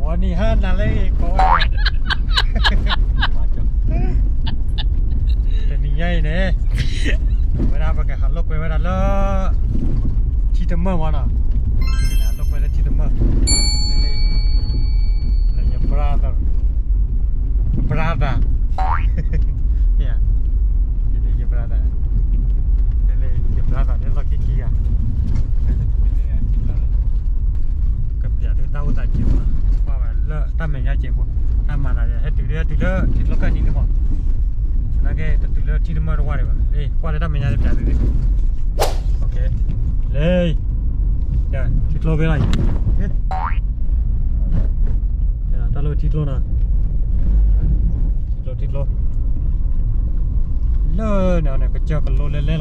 ဝဲနံၤဟါနၤလၢကိးဝဲ တနံၤညါအံၤန့ၣ် ဝဲဒၣ်ပကဟးလိာ်ကွဲဝဲဒၣ်လၢ ထံတမၢၢ်ဝဲနီၤ, လိာ်ကွဲလၢထံတမၢၢ် လၢယ brother brother ယ brother လၢယ brother လၢလီၢ်ခံခံဂၤ ကပျးသုတၢ်အိၣ်သးစဲးဖိ, ကွၢ်ဝဲလၢတၢ်မဲာ်ညါစဲးဖိ, တၢ်မၤသးဒ် ဟဲတုၤလၢ ဟဲတုၤလၢထံကျိကၢၢ်နံၤလံမး, နာ်က့တတုၤလၢထံတမၢၢ်တဝါဒံးဘၣ်, ကွၢ်လၢတၢ်မဲာ်ညါပျးသု, လၢ ထံကျိဖဲလီၤအံၤ, တၢ်လၢထံကျိနီၤ, ထံကျိ ထံကျိ လၢန့ၣ်န့ၣ် ကစၢၢ်ကလိလဲၤလဲၤလီၤ,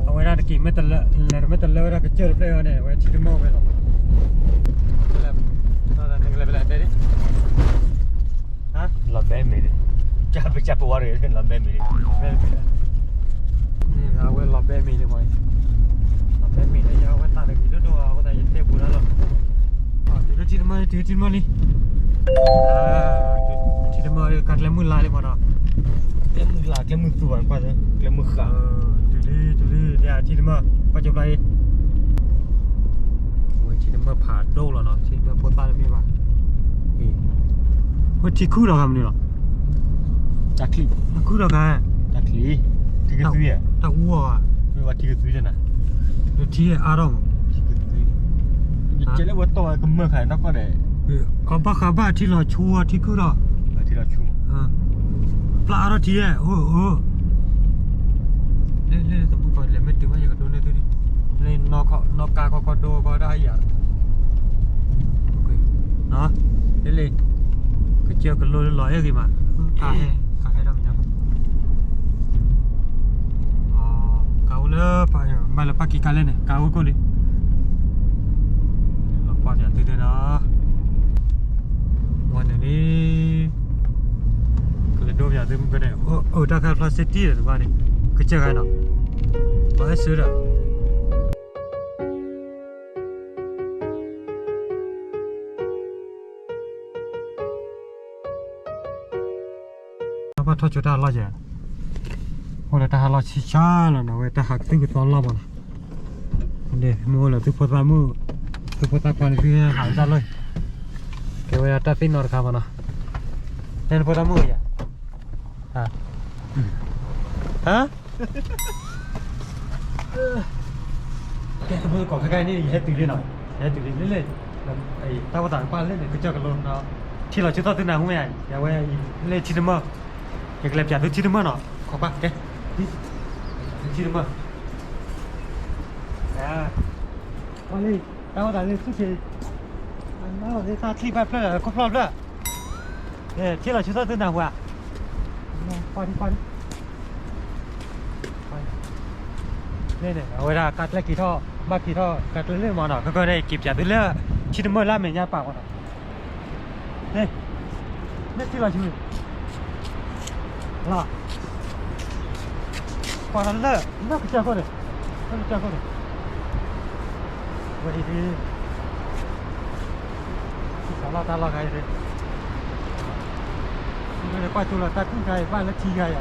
အဝဲဒၣ်တက့ၢ် မ့ၢ်တလၢ လဲၤတမ့ၢ်တလၢဝဲဒၣ်ကစၢၢ်တဖျၢၣ်အံၤန့ၣ် အဝဲထံတမၢၢ်ဝဲလီၤ, လီၤဘဲမ့ၤလံ, ကပစၢ်ပဝါရံၤ လီၤဘဲမ့ၤလံ, အဝဲလီၤဘဲမ့ၤလံမး, လီၤဘဲမ့ၤလၢယဝဲသးတဂ့ၤဒိၣ်ဒိၣ်အဃိသတး ယတဲပူၤတၢ်လီၤ, တုၤလၢထံတမၢၢ် တုၤထံတမၢၢ်လံ, ထံတမၢၢ်ကကျဲမုၢ်လါလံမးနီၤ, ကျဲမုၢ်လါ ကျဲမုၢ်သူဘၣ်ကွၢ်, ကျဲမုၢ်ဃၣ်, တုၤလံ တုၤလံ ထံတမၢၢ် ကွၢ်ကၠိပျၢ်လံ ဝဲထံတမၢၢ်ဖးဒိၣ်လီၤနီၤ, ထံတမၢၢ်ဖိသၣ်တမ့ၢ်ဘၣ်, ဝဲထံခုၣ်ဒီးဂၤမနုၤလီၤ, တၢ်ချံ, ထံခုၣ်ဒီးဂၤ, တၢ်ချံ, ထံကသွံ, တၢ်အူအီၤ, မ့ၢ်ဝဲထံကသွံတနၤ, ထံအါထီၣ်မး, ထံကသွံ, ကဲလၢဝဲတီၢ်ဝဲကမၢၢ်ခါနီၢ်ကီၢ်ဒီး, အဘၣ်ဃးဘၣ်ထံလီၤဆူထံခုၣ်ဒီး, ထံလီၤဆူ ပျၢ်အါထီၣ်ထံ, အိၣ်, လၢလၢသမူကီၢ်လဲၤမ့ၢ်တုၤမး ယကဒိးန့ၢ်သုဒ်, လၢနီၢ်ကါခီကီဒိကီဒၣ်ယၤ, လၢလၢ, ကစၢၢ်ကလိလၢလီၤအဲၣ်ဂ့ၤမး, ကါဟဲ, ကါဟဲထီၣ်မ့ၢ်ညါ, ကါအိၣ်လၢ, ဘၣ်လၢပၢ်က့ၤကါလဲၣ်န့ၣ် ကါအိၣ်ကိၣ်လံ, လီၤပှီၢ်ပၠးသုဒ်နီၤ ဝဲန့ၣ်လံ, ကလဲၤဒိပၠးသုမုၢ်ကန့ၣ်, အိၣ်တၢ်ခါဖျီစ့တံၢ်ဒီးတဘၣ်န့ၣ်, ကစၢၢ်ဂၤနီၤ, ပှၤဟဲဆၢဒီး ဘၣ်ထီၣ်ကၠိတၢ်လီၢ်ယဲ, အိၣ်လၢတၢ်ဟးလီၢ်ဆံဆါလီၤနီၤ, ဝဲတၢ်ဟးကသုၣ်ကသီလီၢ်မးနီၤ, မ့ၢ်အိၣ်လၢသုဖိသၣ်မုၣ်, သုဖိသၣ်ခွါန့ၣ် သုဟဲဟးလၢတၢ်လီၢ်, ကဲဝဲဒၣ်တၢ်သ့ၣ်နီၣ်တခါမးနီၤ, ဟဲနဖိသၣ်မုၣ်ယဲ, ဟါ ကဲ တမုၢ်ကီၢ်ခဲကနံၣ် ယဟဲတုၤလံနီၤ, ယဟဲတုၤလံလၢလၢ, တၢ်အိၣ်သးကွၢ်လၢန့ၣ် ကစၢၢ်ကလိနီၤ, ထံလီၤဆူသီၣ်သုနၤဟူမ့ၢ်ဧါ, ယဝဲလၢထံတမၢၢ်, ယကလဲၤပၠးသုထံတမၢၢ်နီၤ, ခိးကွၢ်ကဲ, ထံတမၢၢ်, ကွၢ်လံ, တၢ်အိၣ်သးလၢဆူၣ်ချ့, တၢ်ချံဘၣ်ဖျၢၣ် ခိၣ်ဖျီၣ်ဖျၢၣ် ထံလီၤဆူသီၣ်သုနၤဟူဧါ, ကွၢ်ထံကွၢ်ထံ န့ၣ်န့ၣ် အဝဲဒၣ်ကါကျဲက့ၤထီၣ် ဘၣ်က့ၤထီၣ်ကါကျဲလၢမးနီၤ ကကန့ၣ် က့ၤပၠးသုလၢ ထံတမၢၢ်လၢအမဲာ်ညါပာ်မးနီၤ န့ၣ် န့ၣ်ထံလီၤဆူ လီၤ ကွၢ်လၢ လၢကစၢၢ်ခိၣ်န့ၣ် လၢကစၢၢ်ခိၣ်န့ၣ် ဝဲအံၤဒ် ထံဆးလီၢ်တၢ်လီၢ်ခါအံၤဒ် ကွၢ်ဆိလီၤတၢ်ခုၣ်ခါအံၤ ဘၣ်လၢထံခါအံၤ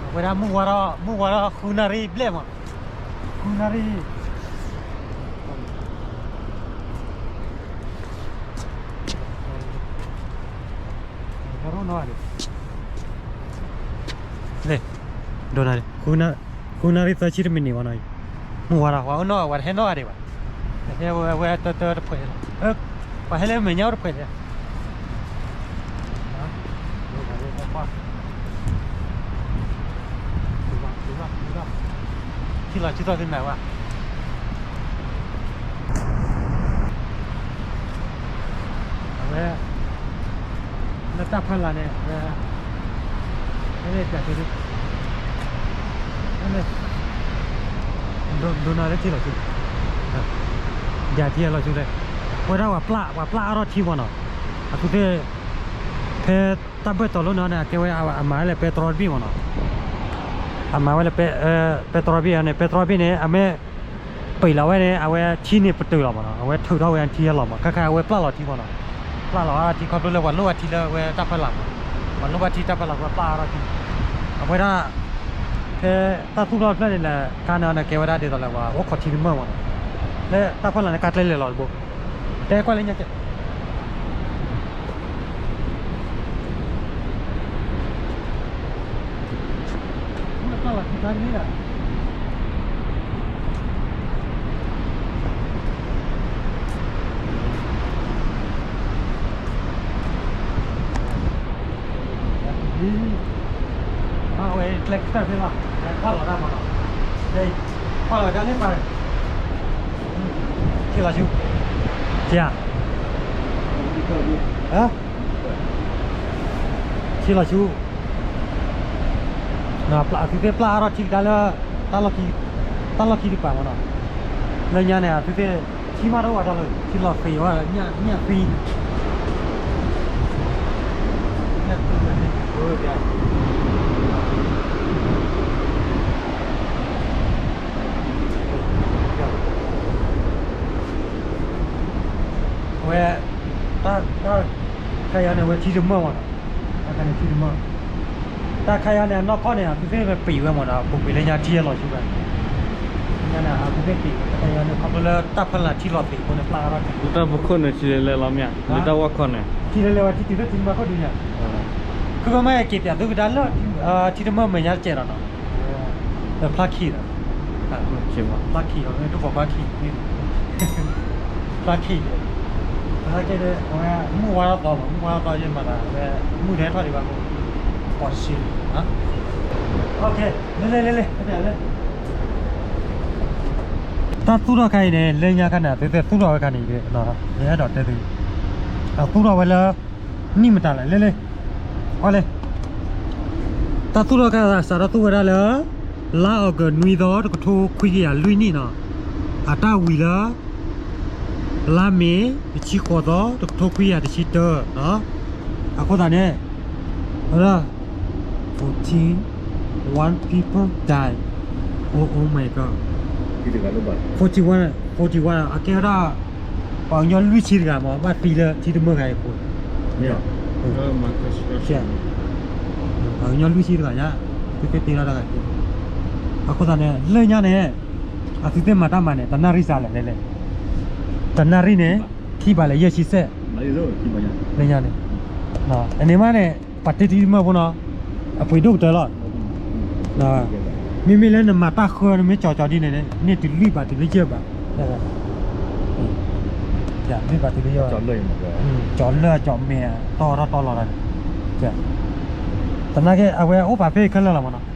အဝဲဒၣ်မုၢ်ဝါထီၣ် မုၢ်ဝါထီၣ်ဃုနၣ်ရံၣ်ဘျဲၣ်မး ဃုနၣ်ရံၣ် န့ၣ် ဒိနၤ ဃုနၣ်ရံၣ်သၢဆံတမံးနံးဝဲနီၤ မုၢ်ဝါထီၣ် ပှၤအိၣ်နီၢ် ပှၤတဟဲနီၢ်ဂၤဒံးဘၣ် ဟဲဝဲ ဝဲတၢတၢတဖှဲးလီၤ ပှၤဟဲလၢမဲာ်ညါအိၣ်တဖှဲးလီၤ ထံလီၤဆူသီၣ်သုနၤဝဲ အဝဲ လၢတၢ်ဖီလာ်န့ၣ် ဝဲ ဟဲလၢပျးသု ဒိနၤလၢထံလီၤဆူ ယၤထံလီၤဆူလဲၣ် ဝဲဒၣ်ပှၤပျၢ် ပှၤပျၢ်အါထီၣ်ထံမးနီၤ အသုသ့ၣ် ဖဲတၢ်ဘၢၣ်တီၤလိန့ၣ်န့ၣ် အကဲဝဲအမၤဝဲလၢပဲတြီတဘ့ၣ်မ့ၢ်နီၤ. အမၤဝဲလၢ ပဲတြီတဘ့ၣ်န့ၣ် ပဲတြီတဘ့ၣ်န့ၣ် အမ့ၢ် ပံာ်လီၤဝဲန့ၣ် အဝဲထံန့ၣ်ပတုာ်လီၤမ့ၢ်နီၤ, အဝဲထုးထီၣ်ဝဲအထံလီၤမ့ၢ်, ခဲခါအဝဲပျၢ်လီၤထံမ့ၢ်နီၤ, ပျၢ်လီၤအထံခီဖျိလၢပှၤလိၣ်ဘၣ်ထံလၢအဝဲတၢ်ဖီလာ်မ့ၢ်, ပှၤလိၣ်ဘၣ်ထံတၢ်ဖီလာ် ပှၤပျၢ်အါထီၣ်ထံ, အဝဲဒၣ် ဖဲတၢ်သူၣ်ထီၣ်တဖျၢၣ်န့ၣ်လဲၣ် ခါန့ၣ်န့ၣ် ကဲဝဲဒၣ်ဒ်သိးလၢပှၤအိၣ်ခိးထံတမၢၢ်မ့ၢ်နီၤ, လၢတၢ်ဖီလာ်န့ၣ် ကါကျဲလဲၤလီၤတဘိ, တဲကွၢ်လၢညါကဲ အဝဲကျဲကတၢၢ်ဖဲလီၤ, ကွၢ်လီၤတၢ်မ့ၢ်နီၤ, ကွၢ်လီၤတၢ်လၢပၢ်, ထံလီၤဆူ, ကဲ, ထံလီၤဆူ သုသ့ၣ်ပျၢ်အါထီၣ်ထံကဒါလၢ တၢ်လီၢ်ခံတပၤမ့ၢ်နီၤ, လၢညါန့ၣ် သုသ့ၣ် ထံမးတအိၣ်ဘၣ်တၢ်လီၢ် ထံလီၤသံးဝဲ ညၣ်သံ အဝဲ တၢ်ခါယါန့ၣ် အဝဲထံတမၢၢ်မ့ၢ်နီၤ, တၢ်ခါန့ၣ်ထံတမၢၢ်, တၢ်ခါယါန့ၣ် အနီၢ်ကီၢ်န့ၣ် အသုသ့ၣ်ပံာ်ဝဲမ့ၢ်နီၤ, ပူၤကွံာ်လၢညါထံအလီၤဆူဘၣ်, ညါန့ၣ် အသုသ့ၣ်ပံာ်ဝဲ တၢ်ခါယါန့ၣ် ခီဖျိလၢတၢ်ဖီလာ်ထံလီၤသံးအဃိန့ၣ် ပျၢ်အါထီၣ်ထံ လၢတၢ်ဖီခိၣ်န့ၣ် ထံလဲၤလဲၤလီၤမ့ၢ်ဧါ, လၢတၢ်ဝီခီန့ၣ် ထံလဲၤလဲၤဝဲ ထံတုၤလၢထံတမၢၢ်ခိၣ်ဒုးညါ, ခုကမၣ်က့ၤပၠးသုကဒါလၢ ထံတမၢၢ်မဲာ်ညါတစဲးဒီးနီၤ, ဖျါခံဒီး ဖျါခံဒီး မ့ၢ်တကိးဖျါခံ, ဖျါခံ, ဖျါခံဒီး အဝဲ မုၢ်ဝါထီၣ်သီမး မုၢ်ဝါထီၣ်သီယဲမၤသး အဝဲ မုၢ်တဟဲထီၣ်ဒံးဘၣ်အဃိ ကီးဆံး, လဲၤလဲၤလဲၤလဲၤ တၢ်သူၣ်ထီၣ်ခါအံၤန့ၣ် လၢညါခါန့ၣ် သုသ့ၣ်သူၣ်ထီၣ်ဝဲခါန့ၣ် ယအဲၣ်ဒိးတဲသု, အသူၣ်ထီၣ်ဝဲလၢ နံၣ်မတၤလဲၣ် လဲၤလဲၤ, ကွၢ်လဲၣ်, တၢ်သူၣ်ထီၣ်ခါစးထီၣ်သူၣ်ဝဲဒၣ်လၢ လါအီကူးနွံသီ တကထိခွံကယၤလွံၢ်နံၣ်နီၤ, အတၢ်ဝံၤလၢ လါမ့ၤ တဆံဃိးသီ တကထိခွံကယၤတဆံတၢ, အဃိသတးန့ၣ် fourteen, one people die, oh, oh my god, forty one, forty one အကဲဝဲဒၣ် ပှၤကညီလွံၢ်ဆံတဂၤမး ဘၣ်သံလၢထံတမၢၢ်ဂၤအံၤအဃိ, ပှၤကညီလွံၢ်ဆံတဂၤညါ, သုသ့ၣ်တ့ထီၣ်တၢ်ဂၤ, အဃိသတးန့ၣ် လၢညါန့ၣ် အသုသ့ၣ်မၤတၢ်မၤန့ၣ် တနၣ်ရံၣ်စးလဲၣ်လဲၣ်လဲၣ်, တနၣ်ရံၣ်န့ၣ် ခံဘးလဲၣ်ယဲၢ်ဆံစဲး, လၢညါန့ၣ်, အန့ၣ်မးန့ၣ် ပှၤတ့ထံတမၢၢ်ဖိနီၤ, အပှ့ၤဒိၣ်ကတၢၢ်လီၤ. မ့မ့ၢ်လၢနမၤတၢ်ဃၢနမ့ၢ်ကၠီကၠီဒ်န့ၣ် န့ၢ်တုၤလွံၢ်ဘးတုၤလၢယဲၢ်ဘး, လွံၢ်ဘးတုၤလၢယဲၢ်ဘး, ကၠီလၢၢ်ကၠီမဲာ် တီထီၣ်တီလီၤတၢ်န့ၣ်, သနာ်က့အဝဲအိၣ်ပာ်ဖဲအံၤခဲလၢာ်လီၤမးနီၤ,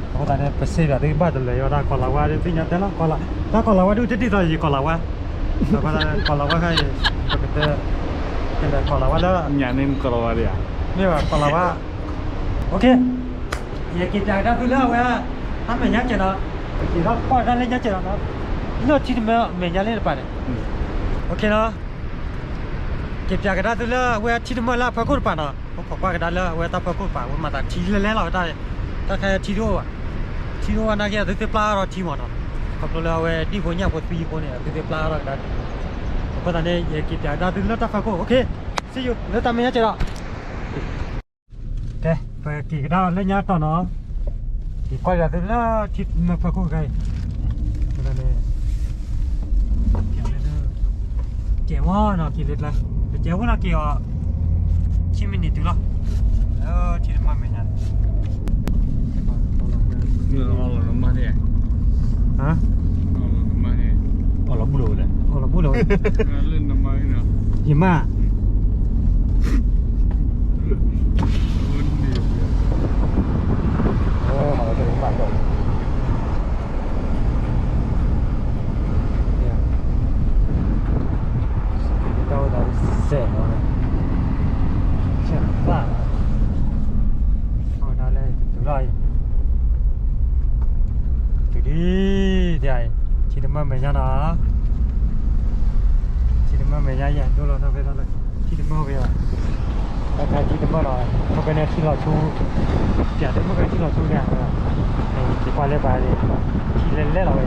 အဃိသတးန့ၣ် ပစံးဘၣ်သုဘၣ်တလၢာ်ယီၤတၢ်ကီၤလၤဝါ သ့ၣ်ညါတဲလီၤ, တၢ်ကီၤလၤဝါဒုးတဒ်သိးယကီၤလၤဝါ, ကီၤလၤဝါခါအံၤ ပကတဲ ကလဲၤကီၤလၤဝါလၢ ညါန့ၣ်ကီၤလၤဝါဒံးဧါ, မ့ၢ်ဘၣ်ကီၤလၤဝါ ယက့ၤပၠးကဒါသုလၢအဝဲ တၢ်မဲာ်ညါကဲးနီၤ, ယက့ၤထီၣ်ကွၢ်တၢ်လၢညါကဲးနီၤ, လၢထံတမၢၢ်မဲာ်ညါလၢတပၤန့ၣ်, နီၤ, က့ၤပၠးကဒါသုလၢအဝဲထံတမၢၢ်လၢအဖီခိၣ်တပၤနီၤ, ပခိးကွၢ်ကဒါလၢအဝဲတၢ်ဖီခိၣ်တပၤ အဝဲမၤသးထံလဲၤလဲၤလီၤဝဲတၢ်, တၢ်ခဲထံတအိၣ်ဘၣ်, ထံတအိၣ်ဘၣ်နာ်က့ အသုသ့ၣ်ပျၢ်အါထီၣ်ထံမးနီၤ, ခီဖျိလၢအဝဲဒံၣ်ဖိညၣ်ဖိသံအဃိန့ၣ် အသုသ့ၣ်ပျၢ်အါထီၣ်ကဒါ, အဃိသတးန့ၣ် ယက့ၤပၠးကဒါသုလၢတၢ်ဖီခိၣ်, okay, see you လၢတၢ်မဲာ်ညါကဲးဒီး ကဲ, ပက့ၤကဒါလၢညါတီၢ်နီၤ, က့ၤကွၢ်ယၤသုလၢထံမၢၢ်ဖီခိၣ်ခဲအံၤ, ကဲဝဲနီၤ က့ၤလၢကျါ, ပကဲဝဲနီၤက့ၤအီၤ, ဆံမံးနံးတုၤလီၤ, လၢထံတမၢၢ်မဲာ်ညါ, အီၣ်လီၤဘူၣ်လီၤဝဲလဲၣ်, အီၣ်လီၤဘူၣ်လီၤဝဲ, ယမါ တုၤဒံး, ထံတမၢၢ်မဲာ်ညါနီၤ, ထံတမၢၢ်မဲာ်ညါယဲၢ် ဒိလီၤထီၣ်ဖဲလီၤ, ထံတမၢၢ်ဝဲအီၤ တၢ်ခါထံတမၢၢ်နီၤ, မုၢ်ကနဲထံလီၤဆူ, ပၠးဒ်မုၢ်ကနဲထံလီၤဆူန့ၣ်, ယကွၢ်လၢပှၤန့ၣ်, ထံလဲၤလဲၤလီၤဝဲ,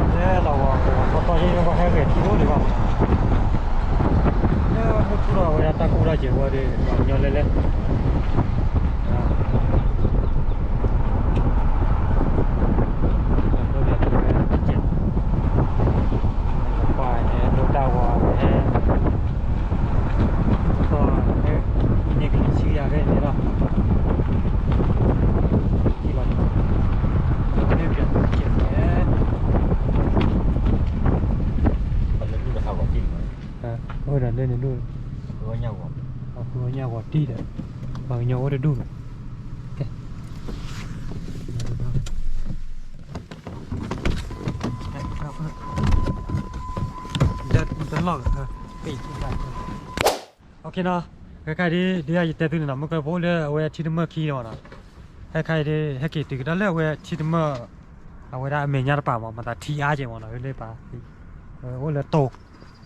လဲၤလီၤဝဲ, ပှၤတီတီယဲၢ်ယဲၢ် ပှၤဟဲဂဲၤထံအိၣ်ဒံးဘၣ်, လၢမုၢ်ထူၣ်လီၤဝဲဒၣ်တၢ်ကိၢ်တၢ်စဲးဝဲဒီး ပှၤကညီလဲၤလဲၤ ပှၤဟဲဒိတၢ်ဂီၤဟဲ, ဟဲ, န့ၣ်ကလံၤဆံယၤဖဲန့ၣ်လီၤ, ထံလီၤန့ၣ်, လၢပၠးသုကဲးန့ၣ်, ပှၤလၢဒူၣ်လၢဟးဂီၤတံၢ်န့ၣ်, အဝဲဒၣ်လၢန့ၣ်ဒိၣ်, ပှၤကညီဂီၤတံၢ်ဒီး, ပှၤကညီအိၣ်တဒူၣ်န့ၣ်, ကဲ တလီၢ်, ခဲခါဒ် ဒ်ယတဲသုန့ၣ်နီၤ, မုၢ်ကဲဖိလၢအဝဲထံတမၢၢ်ခံန့ၣ်မနီၤ, ခဲခါအံၤဒ် ဟဲက့ၤတုၤကဒါလၢအဝဲထံတမၢၢ်, အဝဲဒၣ်အမဲာ်ညါတပၤမး မၤသးထံအါကဲမနီၤ, လၢပၤ, အိၣ်လၢတိၤ,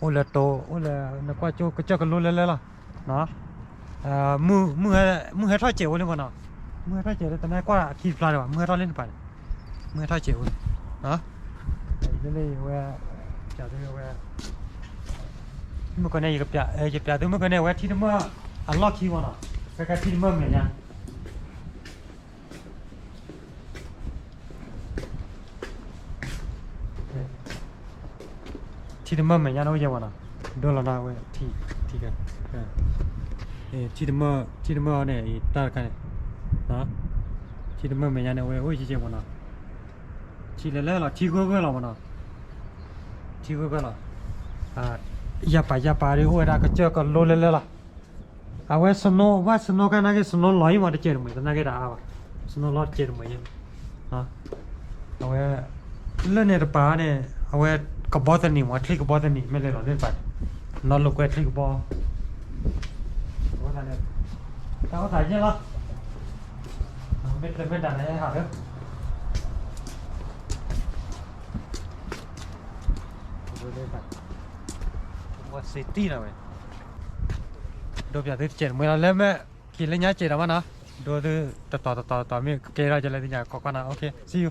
အိၣ်လၢတိၤ, အိၣ်လၢနကွၢ်ကၠိကစၢၢ်ကလိလၢလၢလီၤ မုၢ်ဟဲထီၣ်စဲးအိၣ်လံမနီၤ, မုၢ်ဟဲထီၣ်စဲးလၢတနၢ်ကွၢ်အခံတဖျါဒံးဘၣ်, မုၢ်ဟဲထီၣ်လၢန့ၣ်တပၤန့ၣ်, မုၢ်ဟဲထီၣ်စဲးအိၣ်လံ, လၢလၢဝဲ, ပၠးသုဝဲ, မုၢ်ကနဲ ယပၠးသုမုၢ်ကနဲ အဝဲထံတမၢၢ်အလီၢ်ခံမနီၤ, ခဲခါထံတမၢၢ်မဲာ်ညါ ထံတမၢၢ်မဲာ်ညါန့ၣ်အိၣ်ယဲၢ်မနီၤ, ဒိလီၤနီၤဝဲ, ထံ, ထံတမၢၢ်, ထံတမၢၢ်အီၤန့ၣ် တၢ်တခါန့ၣ်, ထံတမၢၢ်မဲာ်ညါန့ၣ် အဝဲအိၣ်ယဲၢ်မနီၤ, ထံလဲၤလဲၤလီၤ ထံဂၢၢ်ဂၢၢ်လီၤမနီၤ, ထံဂၢၢ်ဂၢၢ်လီၤ, ယၤပာ်ယၤပာ်ဒီး အိၣ်ဝဲဒၣ်ကစၢၢ်ကလိလၢလၢလီၤ အဝဲ snow ဘၣ် snow ခါနာ်က့ snow လီၤအံၤမး တစဲးတမှဲၤ သနာ်က့တအါဘၣ် snow လီၤတစဲးတမှဲၤယဲၢ်, အဝဲ လၢန့ၣ်တပၤန့ၣ် အဝဲကဘီသန့ၤမး ချံကဘီသန့ၤ မ့ၢ်လဲၤလီၤလၢတပၤန့ၣ် နီၢ်လိာ်ကွဲချံကဘီ အဝဲဒၣ်န့ၣ် တၢ်အိၣ်သးယဲၢ်လီၤ မ့ၢ်တမ့ၢ်တၢ်န့ၣ်ဟဲဟးလၢ ဝဲ safety နီၤဝဲ ဒိးပၠးသုတစဲးတမှဲၤလီၤ လၢမ့ၢ်က့ၤလၢညါစဲးဒီးမးနီၤ ဒိးသုတတီၤတတီၤတတီၤ မ့ၢ်ကဲထီၣ်ကလဲၤသ့ၣ်ညါ ကီးကွၢ်နီၤ OK see you